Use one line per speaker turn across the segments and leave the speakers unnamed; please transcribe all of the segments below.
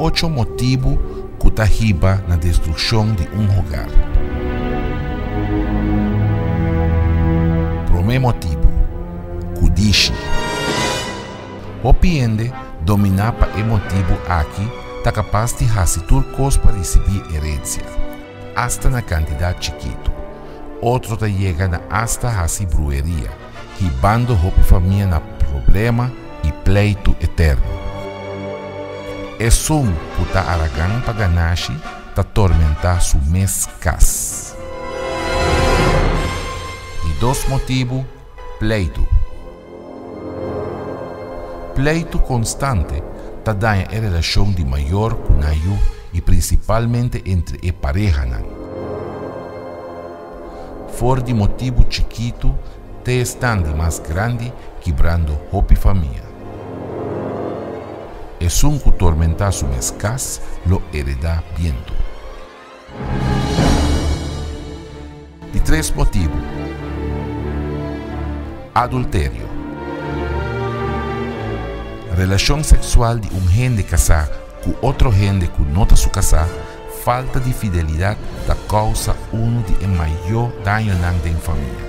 Ocho motibu ku ta hiba na destrukshon di un hogar. Promé motibu, Kudishi. Hopi hende dominá pa e motibu aki ta kapas di hasi tur kos pa risibí herensia, asta na kantidat chikitu. Otro ta yega na asta hasi brueria, hibando hopi famia na problema i pleitu eterno. Esun ku ta aragan pa ganashi ta tormentá su mes kas. Di dos motibu, pleitu. Pleitu konstante ta daña e relashon di mayor ku nan yu i prinsipalmente entre e parehanan. For di motibu chikitu te esnan di mas grandi kibrando hopi famia. Esun ku tormentá su mes kas lo heredá bientu. Di tres motibu, Adulterio. Relashon seksual di un hende kasá ku otro hende ku no ta su kasá, falta di fidelidat ta kousa unu di e mayó dañonan den famia.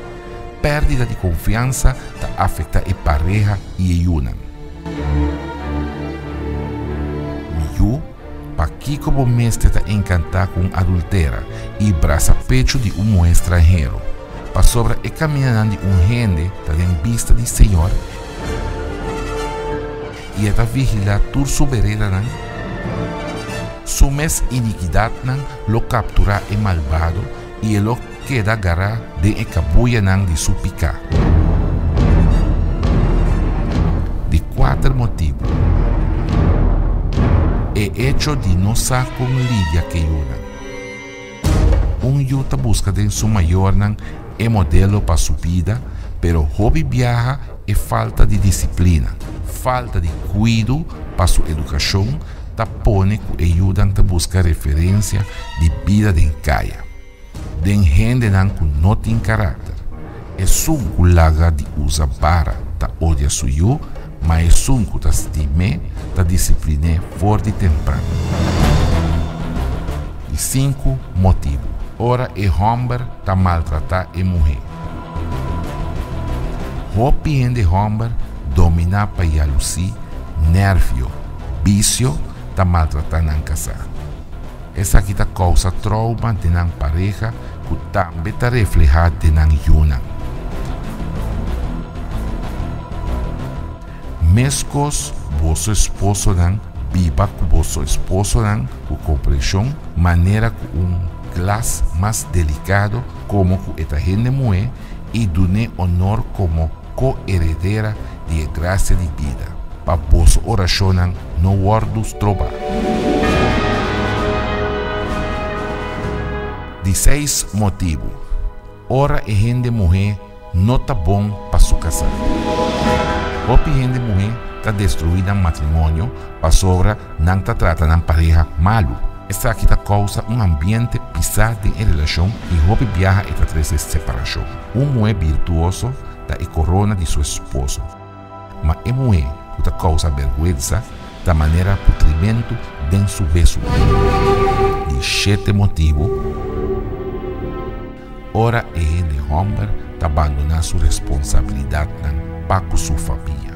Pèrdida di konfiansa ta afektá e pareha i e yunan. Mi yu, pakiko bo mester ta enkantá ku un adultera i brasa pechu di un muhé stranhero? Pasobra e kamindanan di un hende ta den bista di Señor i e ta vigilá tur su beredanan. Su mes inikidatnan lo kapturá e malbado i e lo keda gará den e kabuyanan di su piká. Di kuater motibu, E echo di no sa kon lidia ku e yunan. Un yu ta buska den su mayornan e modelo pa su bida, pero hopi biaha e falta di disiplina, falta di kuido pa su edukashon ta pone ku e yunan ta buska referensia di bida den kaya, den hendenan ku no tin karakter. Esun ku laga di usa bara ta odia su yu, ma esun ku ta stim'é ta disiplin'é for di tempran. Di sinku motibu, ora e hòmber ta maltratá e muhé. Hopi hende hòmber dominá pa yalusí, nèrvio, bisio ta maltratá nan kasá. Esaki ta kousa trouma den nan pareha ku tambe ta reflehá den nan yunan. Meskos boso esposonan biba ku boso esposonan ku komprenshon, manera ku un glas mas delikado komo ku e ta hende muhé i dun'é onor komo ko-heredera di e grasia di bida, pa boso orashonnan no wòrdu strobá. Di seis motibu, ora e hende muhé no ta bon pa su kasá. Hopi hende muhé ta destruí nan matrimonio pasobra nan ta trata nan pareha malu. Esaki ta kousa un ambiente pisá den e relashon i hopi biaha e ta trese separashon. Un muhé birtuoso ta e korona di su esposo, ma e muhé ku ta kousa bèrgwensa ta manera putrimentu den su wesu. Di shete motibu, Ora e hende hòmber ta bandoná su responsabilidatnan pa ku su famia.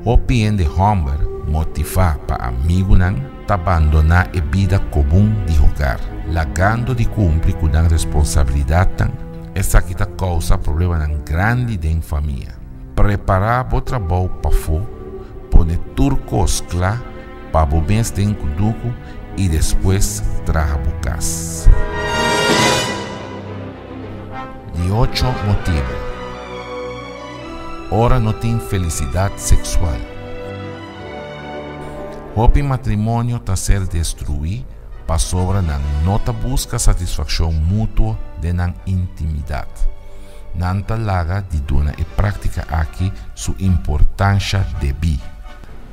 Hopi hende hòmber motivá pa amigunan ta bandoná e bida komun di hogar, lagando di kumpli ku nan responsabilidatnan. Esaki ta kousa problemanan grandi den famia. Prepará bo trabou pafó, pone tur kos kla pa bo mes den kunuku i despues traha bo kas. Di ocho motibu, Ora no tin felisidat seksual. Hopi matrimonio ta ser destruí pasobra nan no ta buska satisfakshon mutuo den nan intimidat. Nan ta laga di duna e práktika aki su importansha debí.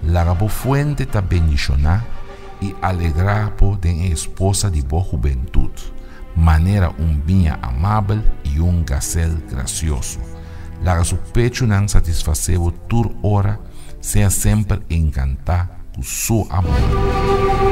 Laga bo fuente ta bendishoná i alegrá bo den e esposa di bo hubentut, manera un biña amabel i un gasel grasioso. Laga su pechunan satisfasé bo tur ora, sea semper enkantá. ku su amor.